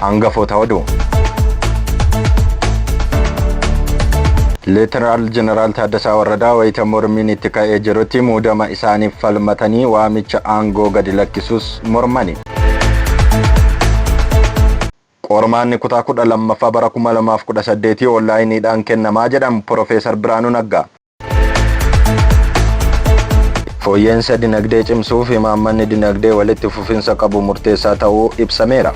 Hangafoota oduu. Leeteraal Jeneraal Taaddasaa Warradaa wayita mormiin itti ka'ee jirutti muudama isaaniif falmatanii waamicha aangoo gadi lakkisuus mormani. Qormaanni kutaa 12ffaa bara 2018 onlaayiniidhaan kennamaa jedhan Pirofeesar Birhaanuu Naggaa. Fooyya'insa dinagdee cimsuuf imaammanni dinagdee walitti fufinsa qabu murteessaa ta'uu ibsameera.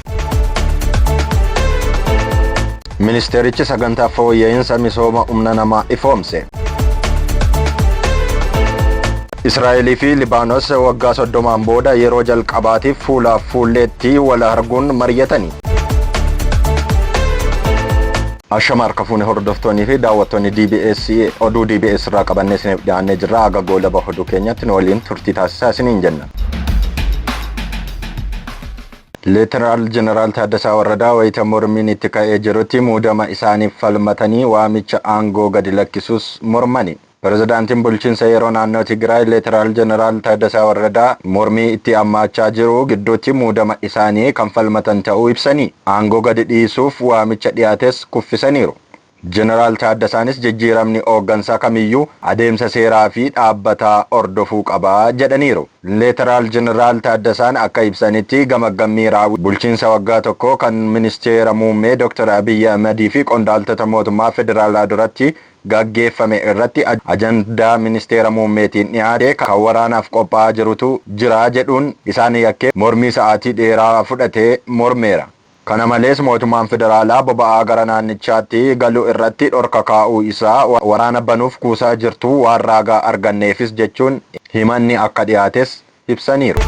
Ministeerichi sagantaa fooyya'insa misooma humna namaa ifoomse. Israa'elii fi Libaanos waggaa 30n booda yeroo jalqabaatiif fuulaaf fuulleetti wal arguun mari'atani. Ashama harka fuune hordoftoonnii fi daawwattoonni DBS oduu DBS irraa qabannee isiniif dhiyaannee jirra. Haga goolaba oduu keenyatti nu waliin turtii taasisaa isiniin jenna. Leeteraal Jeneraal Taaddasaa Warradaa wayita mormiin itti ka'ee jirutti muudama isaaniif falmatanii waamicha aangoo gadi lakkisuus mormani. Pirezidaantiin Bulchiinsa Yeroo Naannoo Tigraay Leeteraal Jeneraal Taaddasaa Warradaa mormii itti hammaachaa jiru gidduutti muudama isaanii kan falmatan ta'uu ibsanii, aangoo gadi dhiisuuf waamicha dhiyaates kuffisaniiru. Jeneraal Taaddasaanis jijjiiramni hooggansaa kamiyyuu adeemsa seeraa fi dhaabbataa hordofuu qaba jedhaniiru. Leeteraal Jeneraal Taaddasaan akka ibsanitti gamaggammii raawwii bulchiinsa waggaa tokkoo kan Ministeera Muummee Dr. Abiyyi Ahmadii fi qondaaltota mootummaa federaalaa duratti gaggeeffame irratti ajandaa Ministeera Muummeetiin dhiyaate kan waraanaaf qophaa'aa jirutu jira jedhuun isaan yakkee mormii sa'aatii dheeraa fudhate mormeera. Kana malees mootummaan federaalaa boba'aa gara naannichaatti galu irratti dhorka kaa'uu isaa waraana banuuf kuusaa jirtu waan raagaa arganneefis jechuun himanni akka dhiyaates ibsaniiru.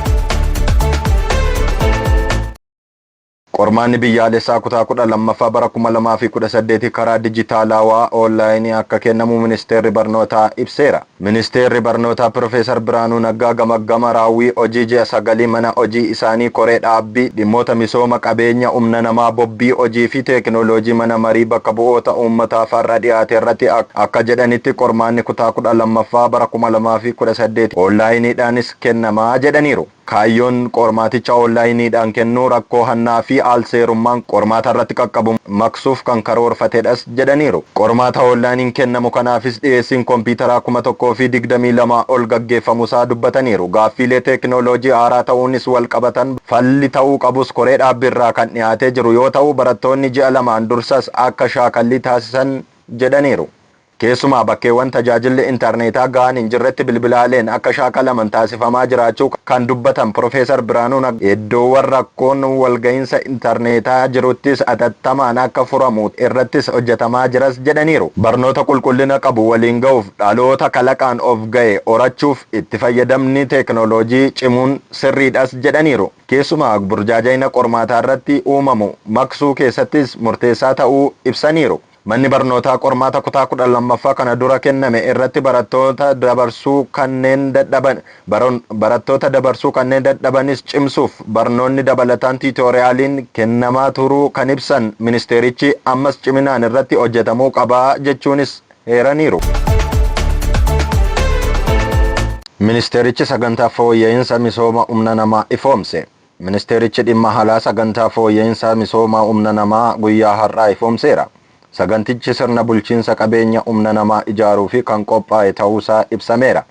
Qormaanni biyyaalessaa kutaa 12ffaa bara 2018 karaa dijitaalaawaa oonlaayinii akka kennamu Ministeerri Barnootaa ibseera. Ministeerri Barnootaa Pirofeesar Birhaanuu Naggaa gamaggama raawwii hojii ji'a sagalii mana hojii isaanii koree dhaabbii dhimmoota misooma qabeenya humna namaa bobbii hojii fi teeknooloojii mana marii bakka bu'oota uummataaf har'a dhiyaate irratti akka jedhanitti qormaanni kutaa 12ffaa bara 2018 oonlaayiniidhaanis kennama jedhaniiru. Kaayyoon qormaaticha oonlaayiniidhaan kennuu rakkoo hannaa fi al-seerummaan qormaatarratti qaqqabu maqsuuf kan karoorfatedhas jedhaniiru. Qormaata oonlaayiniin kennamu kanaafis dhiyeessiin kompiitaraa 1022 ol gaggeeffamusaa dubbataniiru. Gaaffiilee teeknooloojii haaraa ta'uunis walqabatan falli ta'uu qabus koree dhaabbiirraa kan dhiyaatee jiru yoo ta'u, barattoonni ji'a lamaan dursas akka shaakallii taasisan jedhaniiru. Keessumaa bakkeewwan tajaajilli intarneetaa gahaan hin jirretti bilbilaaleen akka shaakalaman taasifamaa jiraachuu kan dubbatan Pirofeesar Birhaanuun iddoowwan rakkoon walgahinsa intarneetaa jiruttis atattamaan akka furamu irrattis hojjetamaa jiras jedhaniiru. Barnoota qulqullina qabu waliin gahuuf dhaloota kalaqaan of gahe horachuuf itti fayyadamni teeknooloojii cimuun sirriidhas jedhaniiru. Keessumaa burjaaja'ina qormaataarratti uumamu maqsuu keessattis murteessaa ta'uu ibsaniiru. Manni barnootaa qormaata kutaa 12ffaa kana dura kenname irratti barattoota dabarsuu kanneen dadhaban barattoota dabarsuu kanneen dadhabanis cimsuuf barnoonni dabalataan tiitooriyaaliin kennamaa turuu kan ibsan ministeerichi, ammas ciminaan irratti hojjetamuu qaba jechuunis eeraniiru. Ministeerichi sagantaa fooyya'insa misooma humna namaa ifoomse. Ministeerichi Dhimma Alaa sagantaa fooyya'insa misooma humna namaa guyyaa har'aa ifoomseera. Sagantichi sirna bulchiinsa qabeenya humna namaa ijaaruufi kan qophaa'e ta'uusaa ibsameera.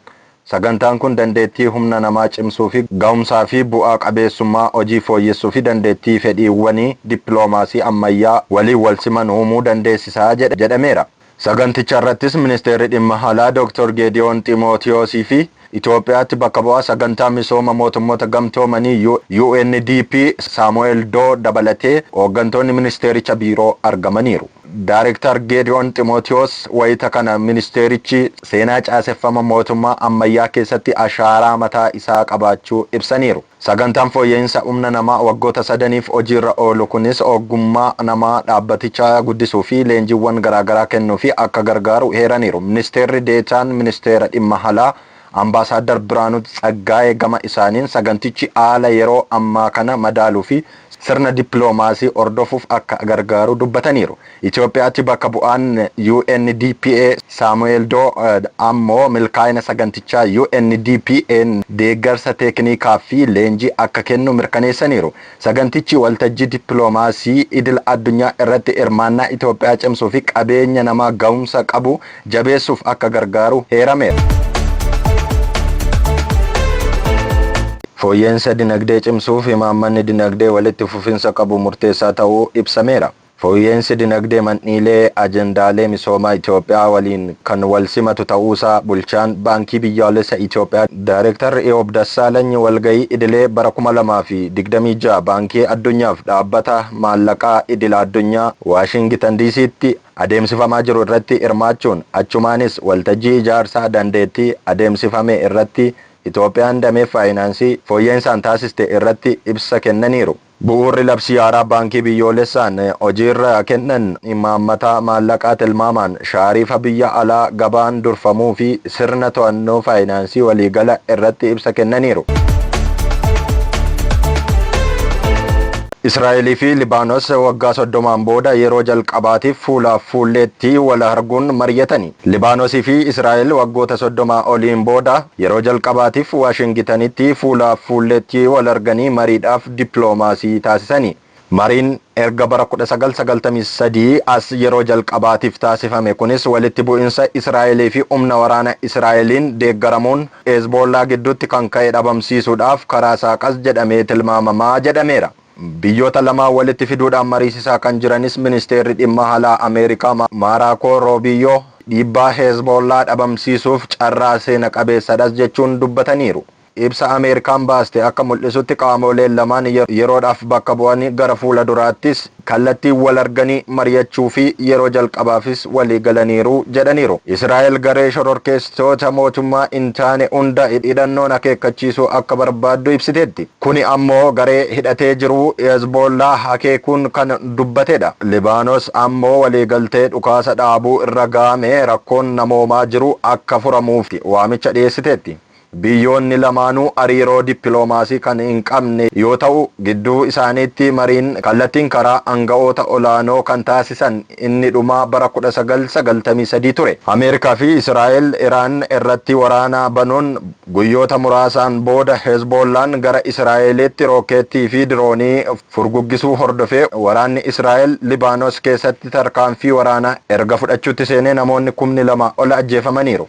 Sagantaan kun dandeettii humna namaa cimsuufi gahumsaa fi bu'aa qabeessummaa hojii fooyyessuufi dandeettii fedhiiwwanii dippiloomaasii ammayyaa waliin walsiman uumuu dandeessisa jedhameera. Saganticharrattis Ministeerri Dhimma Alaa Dooktar Geediyoon Xiimootiyoosii fi Ityoophiyaatti bakka bu'aa Sagantaa Misooma Mootummoota Gamtoomanii, UNDP, Saamu'eel Doo dabalatee hooggantoonni ministeericha biiroo argamaniiru. Daayrektar Geediyoon Ximootiyoos wayita kana ministeerichi seenaa caaseffama mootummaa ammayyaa keessatti ashaaraa mataa isaa qabaachuu ibsaniiru. Sagantaan fooyya'insa humna namaa waggoota sadaniif hojiirra oolu kunis oggummaa namaa dhaabbatichaa guddisuu fi leenjiiwwan garaagaraa kennuufi akka gargaaru eeraniiru. Ministeerri Deetaan Ministeera Dhimma Alaa Ambaasaaddar Biraanuu Tsaggaayee gama isaaniin sagantichi haala yeroo ammaa kana madaaluu fi sirna dippiloomaasii hordofuuf akka gargaaru dubbataniiru. Itoophiyaatti bakka bu'aan UNDPA Saamu'eel Doo ammoo milkaa'ina sagantichaa UNDPA'n deeggarsa teeknikaa fi leenjii akka kennu mirkaneessaniiru. Sagantichi waltajjii dippiloomaasii idil addunyaa irratti hirmaannaa Itoophiyaa cimsuu fi qabeenya namaa gahumsa qabu jabeessuuf akka gargaaru heerameera. Fooyya'insa dinagdee cimsuuf imaammanni dinagdee walitti fufinsa qabu murteessaa ta'uu ibsameera. Fooyya'insi dinagdee mandhiilee ajendaalee misoomaa Itoophiyaa waliin kan wal simatu ta'uusaa bulchaan Baankii Biyyaalessa Itoophiyaa Daayirektarri Iyoob Dassaalany walgahii idilee bara 2026 Baankii Addunyaaf Dhaabbata Maallaqaa Idil Addunyaa Waashingitan DC'tti adeemsifamaa jiru irratti hirmaachuun achumaanis waltajjii ijaarsa dandeettii adeemsifame irratti Itoophiyaan damee faayinaansii fooyya'insaan taasiste irratti ibsa kennaniiru. Bu'uurri labsii haaraa Baankii Biyyoolessaan hojiirra kennan imaammata maallaqaa tilmaamaan shaarifa biyya alaa gabaan durfamuu fi sirna to'annoo faayinaansii waliigala irratti ibsa kennaniiru. Israa'elii fi Libaanos waggaa 30n booda yeroo jalqabaatiif fuulaaf fuulleetti wal arguun maryatani. Libaanosii fi Israa'el waggoota 30 oliin booda yeroo jalqabaatiif Waashingitanitti fuulaaf fuulleetti wal arganii mariidhaaf dippiloomaasii taasisani. Mariin erga bara 1993 as yeroo jalqabaatiif taasifame kunis walitti bu'insa Israa'elii fi humna waraana Israa'eliin deeggaramuun Hezboollaa gidduutti kan ka'e dhabamsiisuudhaaf karaa saaqas jedhamee tilmaamamaa jedhameera. Biyyoota lamaan walitti fiduudhaan mariisisaa kan jiranis Ministeerri Dhimma Alaa Ameerikaa Maaraakoo Roobiyyoo dhiibbaa Hezboollaa dhabamsiisuuf carraa seena qabeessadhas jechuun dubbataniiru. Ibsa Ameerikaan baaste akka mul'isutti qaamoleen lamaan yeroodhaaf bakka bu'anii gara fuula duraattis kallattiin wal arganii mari'achuu fi yeroo jalqabaafis walii galaniiru jedhaniiru. Israa'el garee shororkeessitoota mootummaa hin taane hunda hidhannoon akeekkachiisuu akka barbaaddu ibsiteetti. Kuni ammoo garee hidhatee jiru Hezboollaa akeekuun kan dubbatedha. Libaanos ammoo waliigaltee dhukaasa dhaabuu irra ga'ame rakkoon namoomaa jiru akka furamuuf waamicha dhiyeessiteetti. Biyyoonni lamaanuu hariiroo dippiloomaasii kan hin qabne yoo ta'u, gidduu isaaniitti mariin kallattiin karaa aanga'oota olaanoo kan taasisan inni dhumaa bara 1993 ture. Ameerikaa fi Israa'el Iraan irratti waraana banuun guyyoota muraasaan booda Hezbollaan gara Israa'elitti rookeettii fi diroonii furguggisuu hordofee waraanni Israa'el Libaanos keessatti tarkaanfii waraanaa erga fudhachuutti seenee namoonni 2,000 ol ajjeefamaniiru.